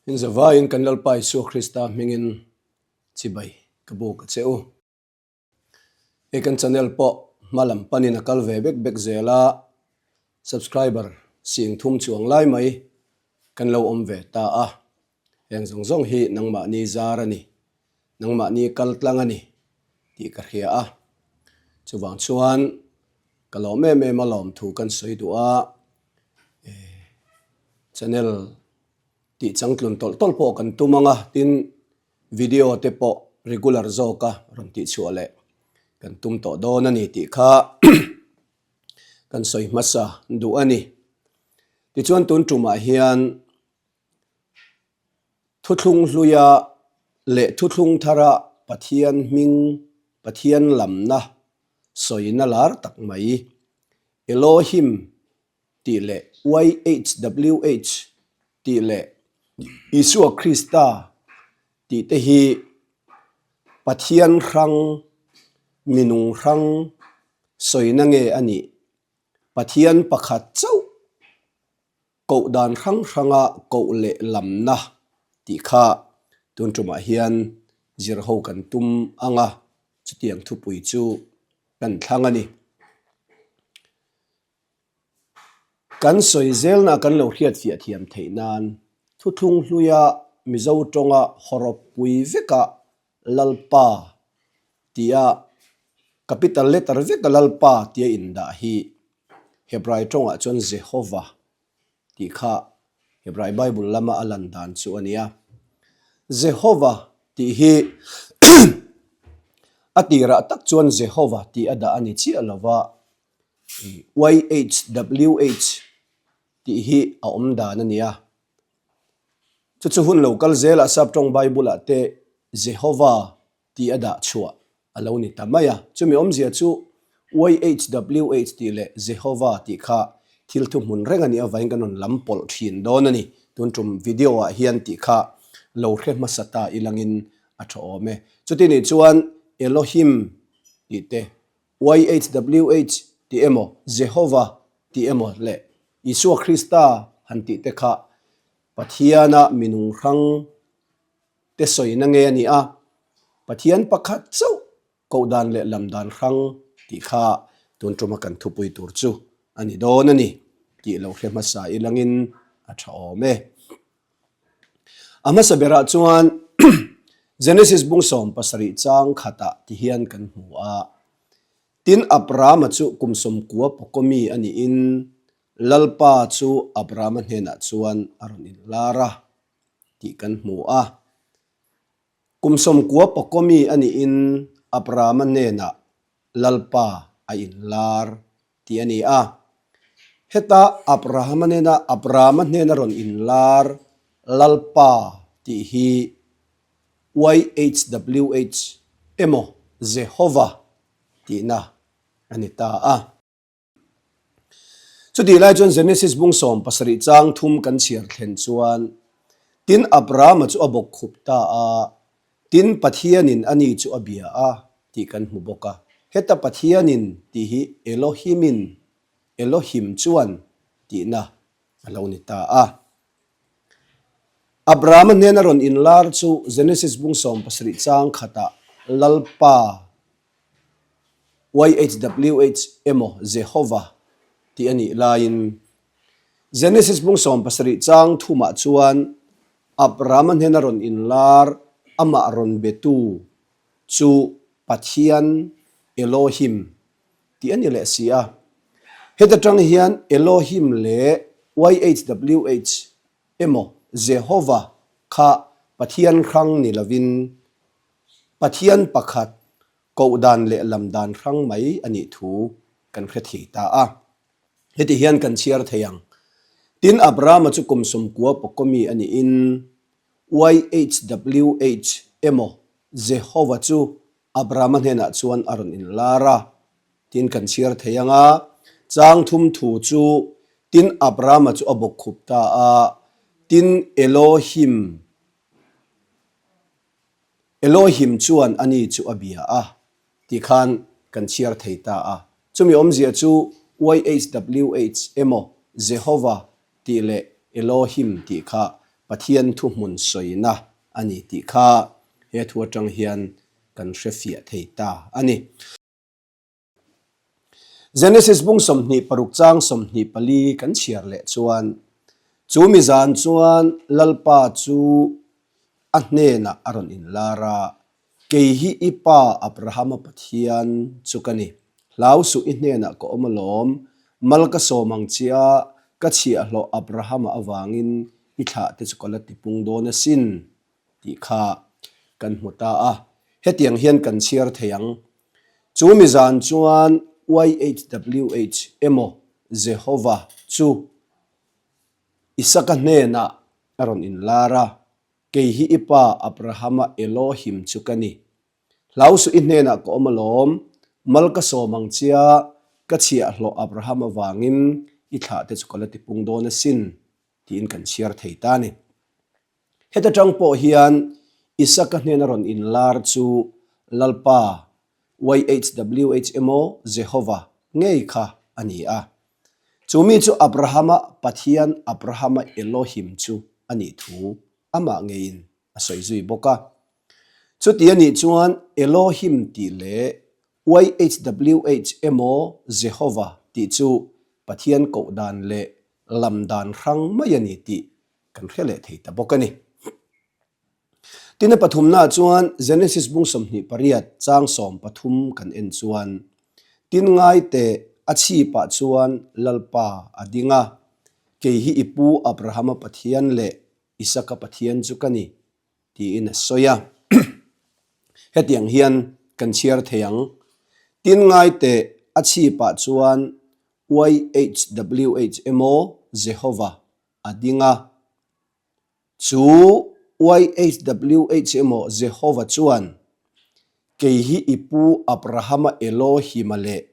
In zavaiin kan Lalpa Isua Krista hmingin chibai ka buk a che u. Hei kan channel pawh hma lam panin a kal ve bek bek zel a, subscriber sing thum chuang lai mai kan lo awm ve ta a. Heng zawng zawng hi nangmahni zar a ni, nangmahni kal tlang a ni tih ka hria a. Chuvang chuan ka lawm em em a lawm thu kan sawi duh a, channel tih changtlun tawlh tawlh pawh kan tum ang a, tin video te pawh regular zawka rawn tih chhuah leh kan tum tawh dawn a ni tih kha kan sawi hmasa duh a ni. Tichuan tun tumah hian thuthlung hluia leh thuthlung thara Pathian hming, Pathian lamna sawina lar tak mai Elohim tih leh YHWH tih leh Isua Krista tih te hi Pathian hrang, minung hrang sawina nge a nih? Pathian pakhat chauh koh dan hrang hranga koh leh lamna tih kha tun tumah hian zir ho kan tum ang a, chutiang thupui chu kan thlang a ni. Kan sawi zelna kan lo hriatfiah thiam theih nan thuthlung hluia Mizo tawnga hawrawp pui veka Lalpa tia capital letter veka Lalpa tia indah hi Hebrai tawngah chuan Jehovah tih kha Hebrai Bible lama a lan dan chu a ni a. Jehovah tih hi a tirah tak chuan Jehovah tih a dah a ni chiah lo va, YHWH tih hi a awm dan a ni a. Chu chu hun lo kal zelah Saptawng Bible-ah te Jehovah tih a dah chhuah a lo ni ta mai a. Chumi awmzia chu YHWH tih leh Jehovah tih kha thil thuhmun reng a nih avangin kan rawn lam pawlh thin dawn a ni. Tun tum video-ah hian tih kha lo hre hmasa ta ilangin a tha awm e. Chuti nih chuan Elohim tih te, YHWH tih emaw, Jehovah tih emaw leh Isua Krista han tih te kha Pathiana minung hrang te sawina nge a ni a, Pathian pakhat chauh koh dan leh lam dan hrang tih kha tun tuma kan thupui tur chu a ni dawn a ni tih lo hre hmasa ilangin a tha awm e. A hmasa berah chuan Genesis bung 70 chang khatah ti hian kan hmu a, Tin Abrahama chu kum 90 pawkawmi a niin Lalpa chu Abrahama hnenah chuan a rawn inlar a tih kan hmu a. Kum 90 pawkawmi a niin Abrahama hnenah Lalpa a inlar tih a ni a. Heta Abrahama hnena Abrahama hnena rawn inlar Lalpa tih hi YHWH emaw Jehovah tihna a ni ta a. Chutih lai chuan Genesis bung 70 chang thum kan chhiar thlen chuan, Tin Abrahama chu a bawk khup ta a, tin Pathianin ani chu a bia a tih kan hmu bawk a. Heta Pathianin tih hi Elohimin, Elohim chuan tihna a lo ni ta a. Abrahama hnena rawn inlar chu Genesis bung 70 chang khatah Lalpa YHWH emaw Jehovah tih a nih laiin Genesis bung 70 chang thumah chuan Abrahama hnena rawn inlar amah rawn betu chu Pathian Elohim tih a ni leh si a. Heta tang hian Elohim leh YHWH emaw Jehovah kha Pathian hrang ni lovin Pathian pakhat koh dan leh lam dan hrang mai a nih thu kan hre thei ta a. Heti hian kan chhiar thei ang. Tin, Abrahama chu kum 90 pawkawmi a niin YHWH emaw Jehovah chu Abrahama hnenah chuan a rawn inlar a. Tin, kan chhiar thei ang a, chang thum thu chu, Tin, Abrahama chu a bawkkhup ta a, tin, Elohim, Elohim chuan ani chu a bia a ti khan kan chhiar thei ta a. Chumi awmzia chu YHWH emaw Jehovah tih leh Elohim tih kha Pathian thuhmun sawina a ni tih kha he thu atang hian kan hre fiah thei ta a ni. Genesis bung 26 chang 24 kan chhiar leh chuan, Chu mi zan chuan Lalpa chu a hnenah a rawn inlar a, Kei hi i pa Abrahama Pathian chu ka ni. Hlau suh i hnenah ka awm alawm, mal ka sawm ang che a, ka chhiahhlawh Abrahama avangin i thlah te chu ka la tipung dawn asin, tih kha kan hmu ta a. Hetiang hian kan chhiar thei ang. Chu mi zan chuan YHWH emaw Jehovah chu Isaka hnenah a rawn inlar a, Kei hi i pa Abrahama Elohim chu ka ni. Hlau suh i hnenah ka awm alawm, mal ka sawm ang chia, ka chhiahhlawh Abraham avangin i thlah te chu ka la tipung dawn asin, tiin kan chhiar thei ta a ni. Heta tang pawh hian Isaka hnena rawn inlar chu Lalpa, YHWH emaw Jehova, ngei kha a ni a. Chu mi chu Abrahama Pathian Abrahama Elohim chu a nih thu amah ngeiin a sawi zui bawk a. Chuti a nih chuan Elohim tih leh YHWH emaw Jehova tih chu Pathian koh dan leh lam dan hrang mai a ni tih kan hre leh thei ta bawk a ni. Tin a pathumnaah chuan Genesis bung 28 chang 13 kan en chuan, Tin ngai teh a chhipah chuan Lalpa a ding a, kei hi i pu Abrahama Pathian leh Isaka Pathian chu ka ni, tiin a sawi a. Hetiang hian kan chhiar thei ang, Tin ngai teh a chhipah chuan YHWH emaw Jehova a ding a. Chu YHWH emaw Jehova chuan, Kei hi i pu Abrahama Elohima leh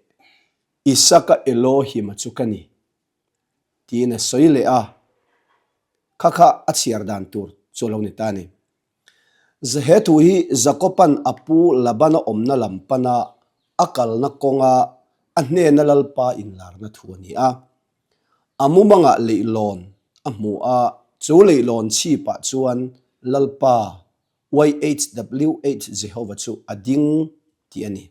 Isaka Elohima chu ka ni, tiin a sawi leh a. Kha kha a chhiar dan tur chu a lo ni ta a ni. He thu hi Jakoba'n a pu Labana awmna lam pana a kalna kawnga a hnena Lalpa inlarna thu a ni a. A mumangah leihlawn a hmu a, chu leihlawn chhipah chuan Lalpa, YHWH Jehova chu a ding tih a ni.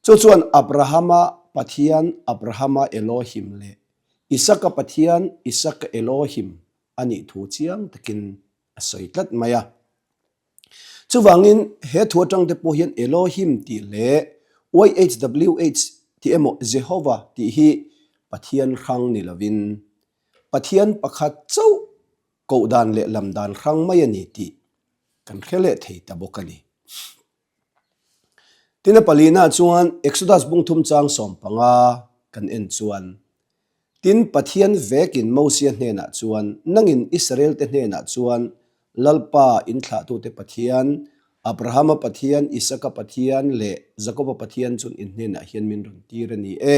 Chu chuan Abrahama Pathian Abrahama Elohim leh Isaka Pathian Isaka Elohim a nih thu chiang takin a sawi tlat mai a. Chuvangin he thu atang te pawh hian Elohim tih leh YHWH tih emaw Jehovah tih hi Pathian hrang ni lovin Pathian pakhat chauh koh dan leh lam dan hrang mai a ni tih kan hre leh thei ta bawk a ni. Tin a palina chuan Exodus bung thum chang 15 kan en chuan Tin Pathian vekin Mosia hnenah chuan nangin Israel-te hnenah chuan Lalpa in thlahtute Pathian, Abrahama Pathian, Isaka Pathian leh Jakoba Pathian chun in hnenah hian min rawn tir a ni e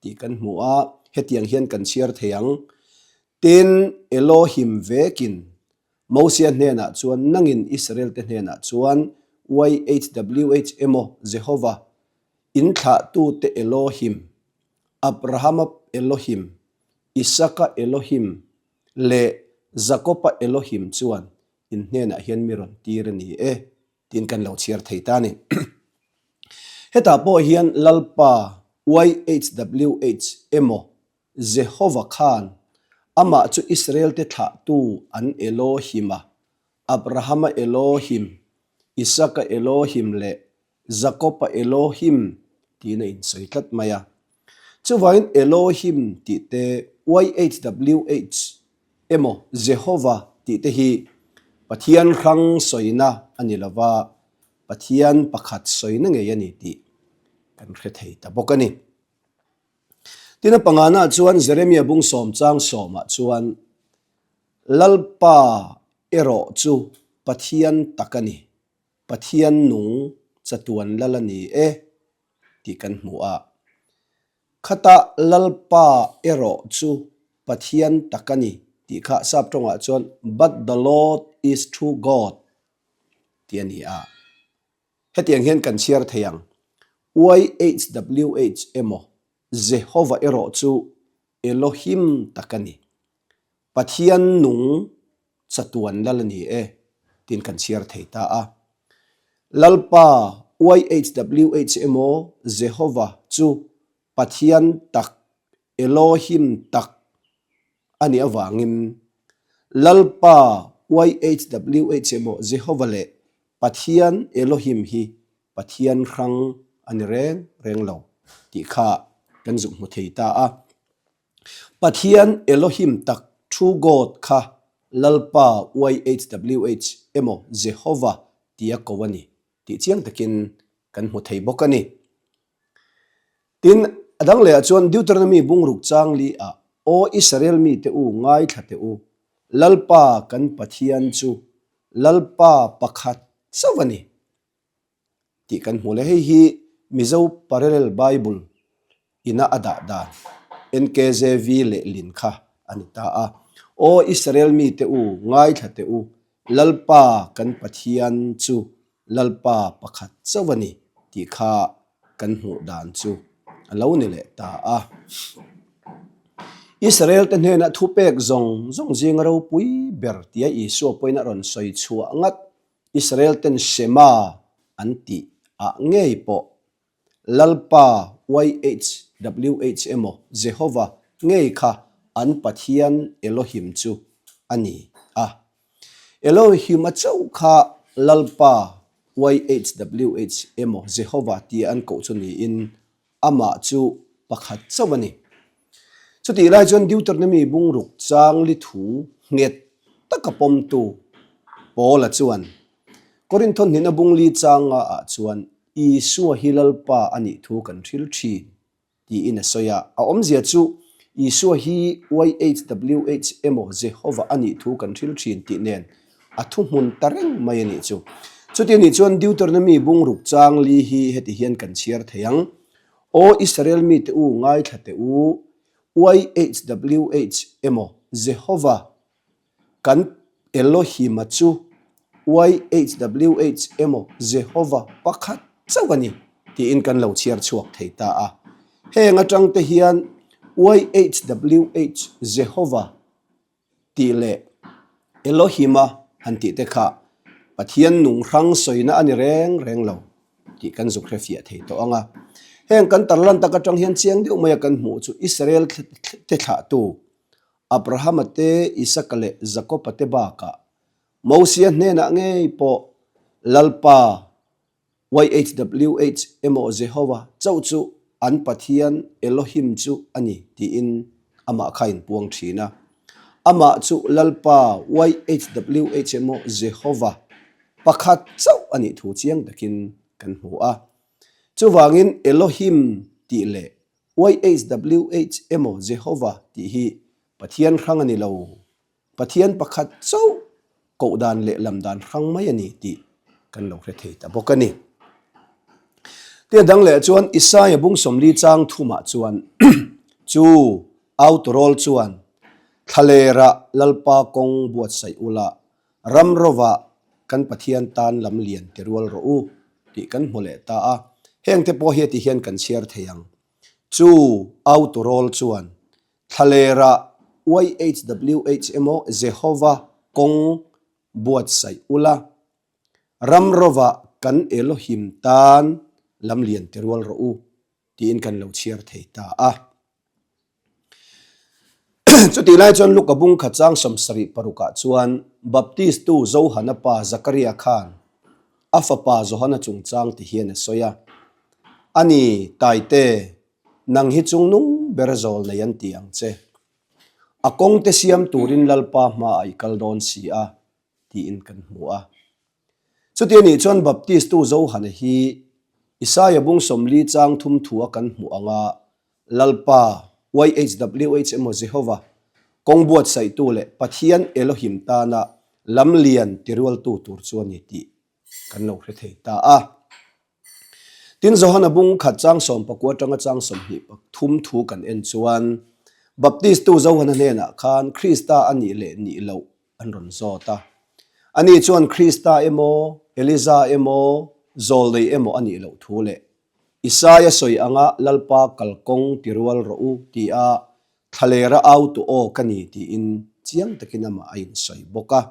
tih kan hmu a, hetiang hian kan chhiar thei ang. Tin Elohim vekin Mosia hnenah chuan nangin Israel-te hnenah chuan YHWH emaw Jehova, in thlahtute Elohim, Abrahama Elohim, Isaka Elohim leh Jakoba Elohim chuan in hnenah hian mi rawn tir a ni e, tiin kan lo chhiar thei ta a ni. Hetah pawh hian Lalpa YHWH emaw Jehova khan amah chu Israel-te thlahtu an Elohim-a, Abrahama Elohim, Isaka Elohim leh Jakoba Elohim tiin a insawi tlat mai a. Chuvangin Elohim tih te, YHWH emaw Jehova tih te hi Pathian hrang sawina a ni lova, Pathian pakhat sawina ngei a ni tih kan hre thei ta bawk a ni. Tin a pangana chuan Jeremia bung sawm chang sawmah chuan Lalpa erawh chu Pathian tak a ni, Pathian nung chatuan lal a ni e tih kan hmu a. Khata Lalpa erawh chu Pathian tak a ni tih kha sap tawngah chuan But the Lord is true God tih a ni a. Hetiang hian kan chhiar thei ang, YHWH emaw Jehova erawh chu Elohim tak a ni. Pathian nung. Chatuan Lal a ni e tiin kan chhiar thei ta a. Lalpa YHWH emaw Jehova chu Pathian tak, Elohim tak a nih avangin Lalpa YHWH emaw Jehova leh Pathian Elohim hi Pathian hrang a ni reng reng lo tih kha kan zuk hmu thei ta a. Pathian Elohim tak, True God, kha Lalpa YHWH emaw Jehova tia ko a ni tih chiang takin kan hmu thei bawk a ni. Tin, a dang lehah chuan Deuteronomy bungruk chang li ah, Aw Israel mite u, ngaithla teh u, Lalpa kan Pathian chu Lalpa pakhat chauh a ni. Tih kan hmu leh. Hei hi Mizo Parallel Bible ina a dah dan NKJV lehlin kha a ni ta a. Aw Israel mite u, ngaithla teh u, Lalpa kan Pathian chu Lalpa pakhat chauh a ni tih kha kan hmuh dan chu a lo ni leh ta a. Israel te hnena thupek zawng zawng zinga ropui ber tia Isua pawhin a rawn sawi chhuah ngat Israel ten Shema an tih ah ngei pawh Lalpa YHWH emaw Jehova ngei kha an Pathian Elohim chu a ni a. Elohim a chauh kha Lalpa YHWH emaw Jehova tia an koh chu niin amah chu pakhat chauh a ni. Chutih lai chuan Deuteronomy bungruk chang li thu nghet taka pawmtu Paula chuan Korintho hnihna bung li changa ah chuan Isua hi Lalpa a nih thu kan hril thin tiin a sawi a. A awmzia chu Isua hi YHWH emaw Jehova a nih thu kan hril thin tih nen a thuhmun ta reng mai a nih chu. Chuti nih chuan Deuteronomy bungruk chang li hi heti hian kan chhiar thei ang, Aw Israel mite u, ngaithla teh u, YHWH emaw Jehova kan Elohima chu YHWH emaw Jehova pakhat chauh a ni tiin kan lo chhiar chhuak thei ta a. Heng atang te hian YHWH Jehova tih leh Elohima han tih te kha Pathian nung hrang sawina a ni reng reng lo tih kan zuk hrefiah thei tawh ang a. Heng kan tarlan tak atang hian chiang deuh maia kan hmuh chu Israel te thlahtu Abrahama te, Isaka leh Jakoba te bakah Mosia hnenah ngei pawh Lalpa YHWH emaw Jehova chauh chu an Pathian Elohim chu a ni tiin amah kha a inpuang thin a. Amah chu Lalpa YHWH emaw Jehova pakhat chauh a nih thu chiang takin kan hmu a. Chuvangin Elohim tih leh YHWH emaw Jehova tih hi Pathian hrang a ni lo. Pathian pakhat chauh koh dan leh lam dan hrang mai a ni tih kan lo hre thei ta bawk a ni. Tia dang leh chuan Isaia bung 40 chang thumah chuan chu auturawl chuan Thlalera Lalpa kawng buatsaih ula, ram rovah kan Pathian tan lam lian ti rual rawh u tih kan hmu leh ta a. Hengte pawh hi ti hian kan chhiar thei ang. Chu auturawl chuan Thlalera YHWH emaw Jehova kawng buatsaih ula, ram rovah kan Elohim tan lam lian ti rual rawh u, tiin kan lo chhiar thei ta a. Chutih lai chuan Luka bung khat chang 76 ah chuan Baptistu Johana pa Zakaria khan a fapa Johana chungchang ti hian a sawi a, Ani, Taite, Nang hi chungnung ber zawl nei an ti ang che. A kawng te siam turin Lalpa hmaah i kal dawn si a, tiin kan hmu a. Chuti anih chuan Baptistu Johana hi Isaia bung 40 chang thum thua kan hmuh anga Lalpa, YHWH emaw Jehova, kawng buatsaihtu leh Pathian Elohim tana lamlian tirualtu tur chu a ni tih kan lo hre thei ta a. Tin, Johana bung khat chang 19 atanga chang 23 thu kan en chuan Baptistu Johana hnenah khan Krista a nih leh nih loh an rawn zawt a. Ani chuan Krista emaw, Eliza emaw, Zawlnei emaw a nih loh thu leh Isaia sawi anga Lalpa kalkawng ti rual rawh u tia thlalera autu aw ka ni tiin chiang takin amah a insawi bawk a.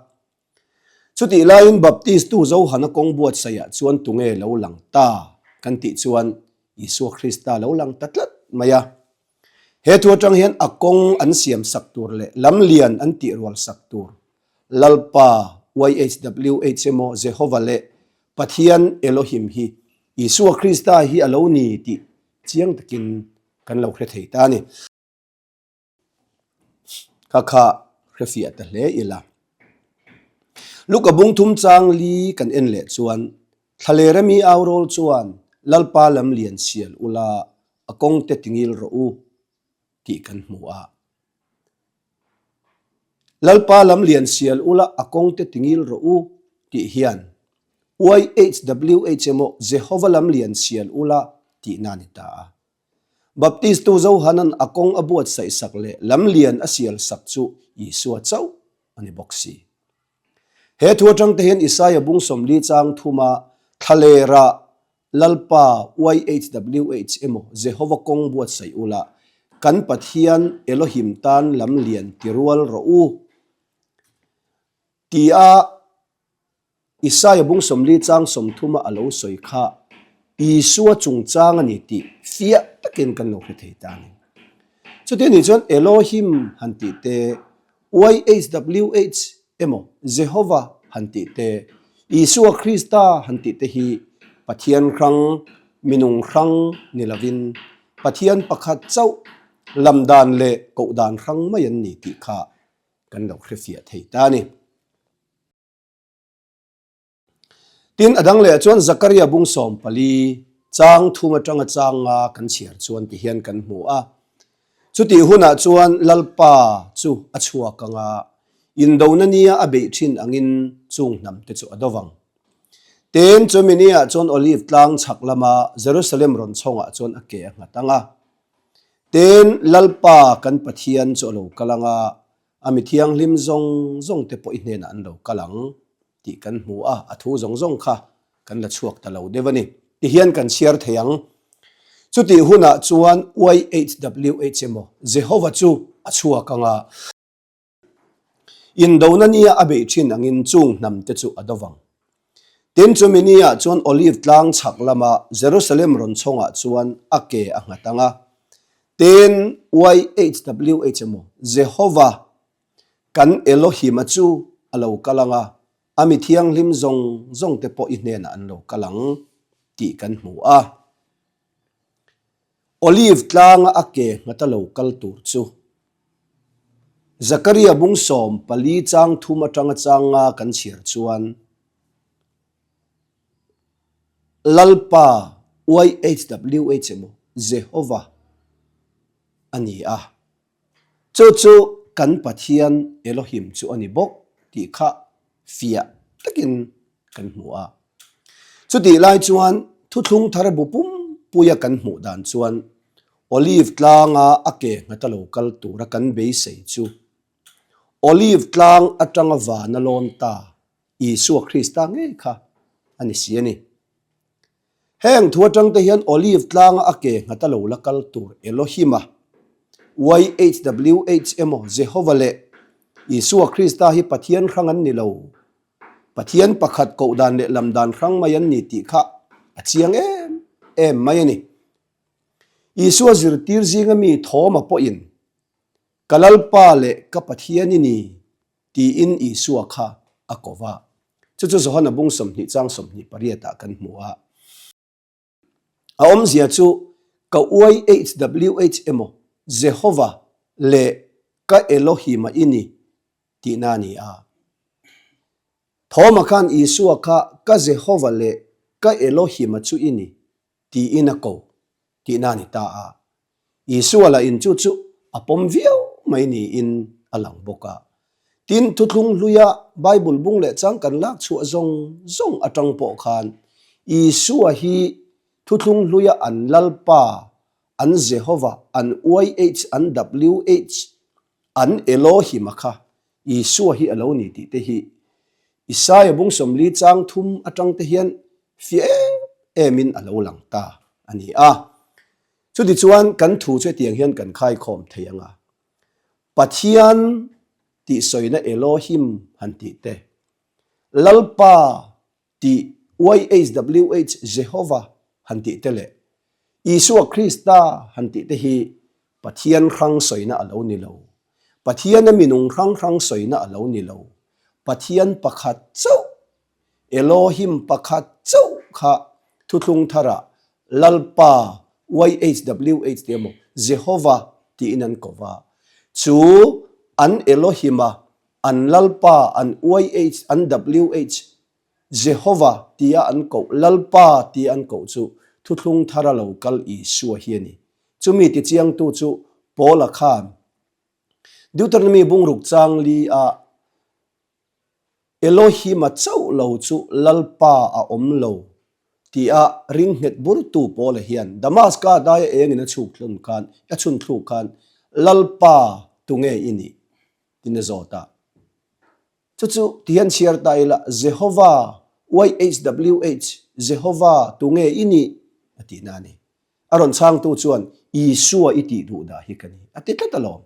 Chutih laiin Baptistu Johana kawng buatsaihah chuan tunge lo lang ta kan tih chuan Isua Krista lo lang ta tlat mai a. He thu atang hian a kawng an siam sak tur leh lam lian an tih rual sak tur Lalpa, YHWH emaw Jehova leh Pathian Elohim hi Isua Krista hi a lo ni tih chiang takin kan lo hre thei ta a ni. Kha kha hre fiah ta hle ila. Luka bung thum chang li kan en leh chuan Thlalera mi aurawl chuan Lalpa lam lian sial ula a kawng te tingil rawh u tih kan hmu a. Lalpa lam lian sial ula a kawng te tingil rawh u tih hian YHWH emaw Jehova lam lian sial ula tihna a ni ta a. Baptistu Johanan a kawng a buatsaih sak leh lam lian a sial sak chu Isua chauh a ni bawk si. He thu atang te hian Isaia bung 40 chang thuma thlalera Lalpa YHWH emaw Jehova kawng buatsaih ula kan Pathian Elohim tan lam lian ti rual rawh u tia Isaia bung 40 chang 30 a a lo sawi kha Isua chungchang a ni tih fiah takin kan lo hre thei ta a ni. Chuti anih chuan Elohim han tih te, YHWH emaw Jehova han tih te, Isua Krista han tih te hi Pathian hrang, minung hrang ni lovin Pathian pakhat chauh lam dan leh koh dan hrang mai an ni tih kha kan lo hre fiah thei ta a ni. Tin, a dang leh chuan Zakaria bung 14 chang thum atanga chang nga kan chhiar chuan ti hian kan hmu a. Chutih hunah chuan Lalpa chu a chhuak ang a, indona nia a beih thin angin chung hnam te chu a do vang. Tin, chumi niah chuan Olive tlang chhak lama Jerusalem rawn chhawngah chuan a ke a nghat ang a. Tin, Lalpa kan Pathian chu a lo kal ang a, A mi thianghlim zawng zawng te pawh i hnenah an lo kal ang tih kan hmu a, a thu zawng zawng kha kan la chhuak ta lo deuh a ni. Tihian kan chhiar thei ang. Chutih hunah chuan YHWH emaw Jehova chu a chhuak ang a, indona nia a beih thin angin chung hnam te chu a do vang. Tin, chumi niah chuan Olive tlang chhak lama Jerusalem rawn chhawngah chuan a ke a nghat ang a. Tin, YHWH emaw, Jehova, kan Elohim-a chu a lo kal ang a, a mi thianghlim zawng zawngte pawh i hnenah an lo kal ang tih kan hmu a. Olive tlanga a ke nghata lo kal tur chu Zakaria bung 14 chang thum atanga chang nga kan chhiar chuan Lalpa YHWH emaw Jehova a ni a, chu chu kan Pathian Elohim chu a ni bawk tih kha fiah takin kan hmu a. Chutih lai chuan thuthlung thar bu pumpuia kan hmuh dan chuan Olive tlanga a ke nghata lo kal tura kan beisei chu Olive tlang atanga vana lawn ta Isua Krista ngei kha a ni si a ni. Heng thu atang te hian Olive tlanga a ke nghata lo la kal tur Elohim-a, YHWH emaw Jehova leh Isua Krista hi Pathian hrang an ni lo. Pathian pakhat koh dan leh lam dan hrang mai an ni tih kha a chiang em em mai a ni. Isua zirtir zinga mi Thoma pawhin, Ka Lalpa leh ka Pathian i ni, tiin Isua kha a ko va. Chu chu Johana bung 20 chang 28 ah kan hmu a. A awmzia chu ka YHWH emaw Jehova leh ka Elohim-a i ni tihna a ni a. Thoma khan Isua kha ka Jehova leh ka Elohim-a chu i ni tiin a ko tihna a ni ta a. Isua lah in chu chu a pawm viau mai niin a lang bawk a. Tin, thuthlung hluia Bible bung leh chang kan lak chhuah zawng zawng atang pawh khan Isua hi thuthlung hluia an Lalpa, an Jehova, an YH, an WH, an Elohim-a kha Isua hi a lo ni tih te hi Isaia bung 40 chang thum atang te hian fiah em emin a lo lang ta a ni a. Chutichuan kan thu chu hetiang hian kan khaikhawm thei ang a, Pathian tih sawina Elohim han tih te, Lalpa tih YHWH Jehova han tih te leh Isua Krista han tih te hi Pathian hrang sawina a lo ni lo. Pathiana minung hrang hrang sawina a lo ni lo. Pathian pakhat chauh, Elohim pakhat chauh kha thuthlung tharah Lalpa YHWH tih emaw Jehova tiin an ko va. Chu an Elohim-a An Lalpa, an YH, an WH, Jehova tia an koh, Lalpa tia an koh chu thuthlung thara lo kal Isua hi a ni. Chumi tichiangtu chu Paula khan Deuteronomy bungruk chang li ah Elohim-a chauh lo chu Lalpa a awm lo tia ring nghet burtu Paula hian Damaska daia engin a chhuk thlun khan, a chhun thluk khan, Lalpa tunge i nih? Tin a zawt a. Chu chu ti hian chhiar ta ila, Jehova, YHWH, Jehova, tunge i nih? a tihna a ni. A rawn chhangtu chuan, Isua i tih duh dah hi ka ni, a ti tlat alawm.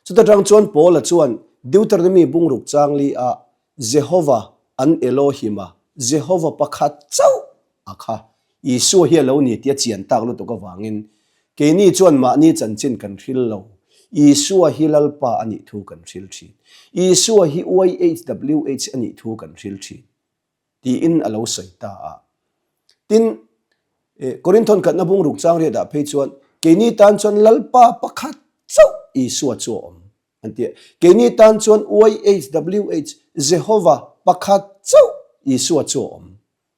Chuta tang chuan Paula chuan Deuteronomy bungruk changli ah Jehova an Elohim-a, Jehova pakhat chauh a kha Isua hi a lo ni tih a chian tak lutuk avangin keini chuan mahni chanchin kan hril lo. Isua hi Lalpa a nih thu kan hril thin. Isua hi YHWH a nih thu kan hril thin tiin a lo sawi ta a. Tin, Korinthon khatna bungruk chang riat ah phei chuan keini tan chuan Lalpa pakhat chauh Isua chu a awm an ti a. Keini tan chuan YHWH, Jehova pakhat chauh Isua chu a awm.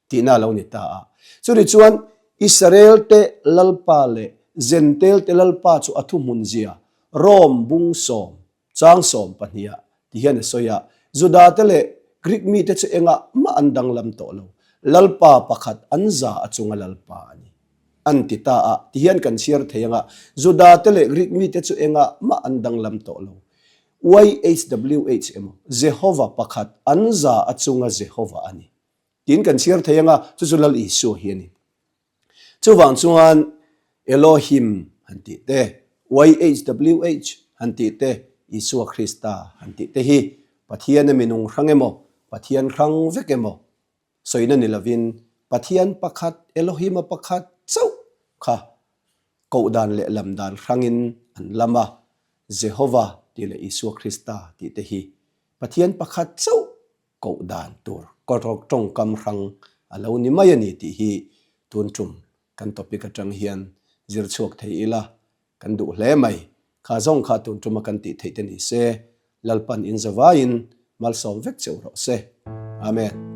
Tihna a lo ni ta a. Chumi chuan Israel-te Lalpa leh Zentel-te Lalpa chu a thuhmun zia Rome bung sawm, chang sawm pahniha ti hian a sawi a, Juda-te leh Greek mite chu engah mah an danglam tawh lo, Lalpa pakhat an za a chunga Lalpa a ni. An ti ta a, ti hian kan chhiar thei anga, Juda-te leh Greek mite chu engah mah an danglam tawh lo. YHWH emaw, Jehova pakhat an za a chunga Jehova a ni. Tiin kan chhiar thei anga, chu chu Lal Isua hi a ni. Chuvang chuan Elohim han tih te, YHWH han tih te, Isua Krista han tih te hi Pathian a minung hrang emaw, Pathian hrang vek emaw sawina ni lovin Pathian pakhat, Elohim-a pakhat chauh kha koh dan leh lam dan hrangin an lam a, Jehova tih leh Isua Krista tih te hi Pathian pakhat chauh koh dan tur tawngkam hrang a lo ni mai a ni tih hi tun tum kan topic atang hian zir chhuak thei ila kan duh hle mai. Kha zawng kha tun tuma kan tih theih te ni se, Lalpan in zavaiin malsawm vek cheu rawh se. Amen.